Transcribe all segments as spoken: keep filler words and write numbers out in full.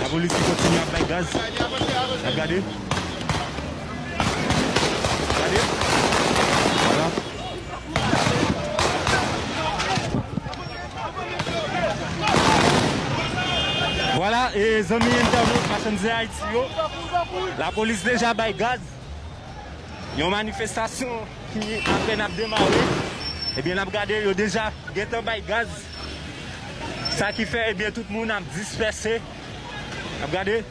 Lapolis ki kontinye ap bay gaz. N ap gade. Gade. Vwala. Vwala, e zanmi entènot Machann Zen Ayiti yo, lapolis deja bay gaz. Yon manifestasyon ki apèn ap demare. Ebyen, n ap gade, yo deja gentan bay gaz. Sa ki fè, ebyen, tout moun ap dispèse. N ap gade.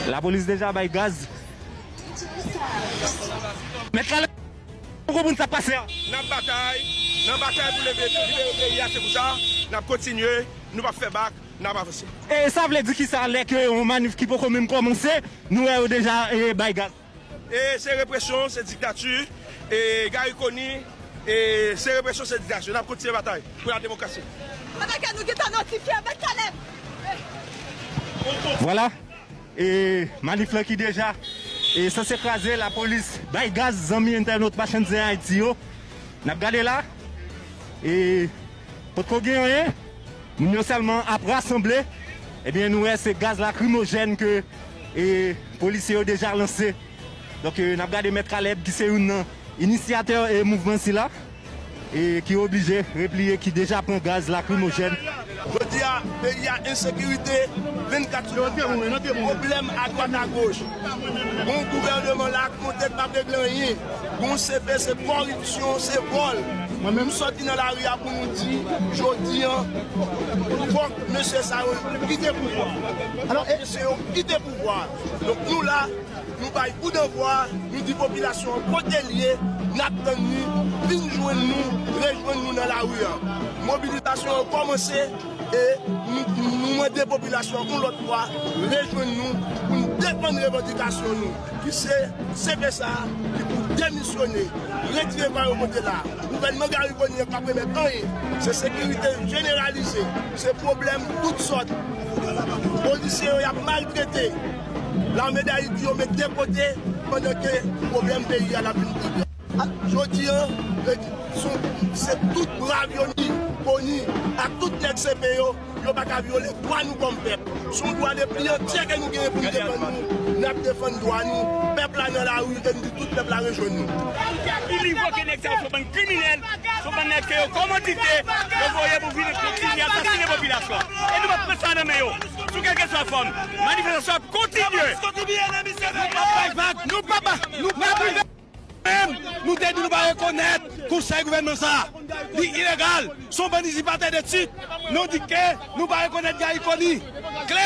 Lapolis deja bay gaz. Mèt Kalè, ou konprann sa k pase a? N ap batay, n ap batay pou leve, libere peyi a, se pou sa n ap kontinye, nou p ap fè bak, n ap avanse. E sa vle di kisa lè ke yon manif ki poko menm kòmanse, nou wè yo deja, e, bay gaz? E se represyon, se diktati, e Garry Conille, e se represyon, se diktati. N ap kontinye batay pou la demokrasi. Pandan ke nou gentan notifye, Mèt Kalè. Vwala. E manif lan ki deja, e sanse kraze, lapolis bay gaz, zanmi entènot Machann Zen Ayiti yo. N ap gade la, e potko gen anyen, moun yo sèlman ap rasanble. Ebyen, nou wè se gaz lakrimojèn ke, e polisye yo deja lanse. Donk, e n ap gade Mèt Kalèb ki se youn nan inisyatè, e mouvman sila, e ki oblije repliye, ki deja pran gaz lakrimojèn. Jodi a, peyi a ensekirite vennkat sou vennkat, pwoblèm adwat agoch. Gon gouvèneman la k monte k p ap regle anyen. Gon C P, se kòripsyon, se vòl. Nou sòti nan lari a pou nou di, jodi a, fòk mesye sa yo kite pouvwa. Fòk mesye yo kite pouvwa. Donk nou la, nou bay koudannvwa, nou di popilasyon an kote l ye, n ap tann li, vin jwenn nou, rejwenn nou nan lari a. Mobilizasyon an kòmanse, e nou, nou mande popilasyon an yon lòt fwa, rejwenn nou pou n defann revandikasyon nou, ki se C P sa a ki pou demisyone, retire kò yo kote la. Gouvènman Garry Conille an p ap remèt anyen. Se sekirite jeneralize, se pwoblèm tout sòt. Polisye yo y ap maltrete. Lame d Ayiti yo met de kote pandan ke pwoblèm peyi a l ap vin pi grav. Jodi a, se tout brav yo ni, Conille ak tout nèg C P yo, yo pa ka vyole dwa nou kòm pèp. Se yon dwa de pli antye ke nou genyen pou n defann nou. N ap defann dwa nou. Pèp la nan lari e n di tout pèp la rejwenn nou. Ki nivo ke nèg sa yo se yon bann kriminèl, se yon bann nèg ke yo kòmandite, yo voye pou vin kontinye asasinen popilasyon an. E nou p ap pran sa nan men yo. Sou kèlkeswa fòm, manifestasyon ap kontinye. Nou p ap bay vag, nou p ap, nou p ap rive. Menm, nou te di nou pa rekonèt konsèy gouvènman sa a. Li ilegal, se yon bann izipatè de tit. Nou di ke nou pa rekonèt Garry Conille. Klè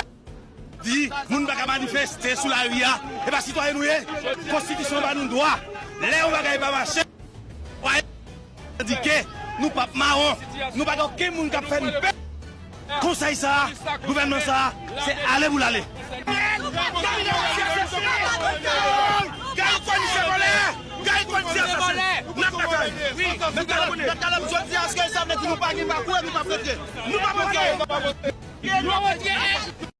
di, moun pa ka manifeste sou lari a. E pa sitwayen nou ye. Konstitisyon ba nou dwa. Lè yon bagay pa mache, di ke nou p ap mawon. Nou pa gen okenn moun k ap fè n pè. Konsèy sa a, gouvènman sa a, se ale pou l ale. Garry Conille se vòlè! Garry Conille se asasen! N ap batay! Mèt Kalèb, Mèt Kalèb, jodi a, èske sa vle di nou pa gen pa kwe, nou p ap rantre? Nou p ap rantre! Nou ap rantre!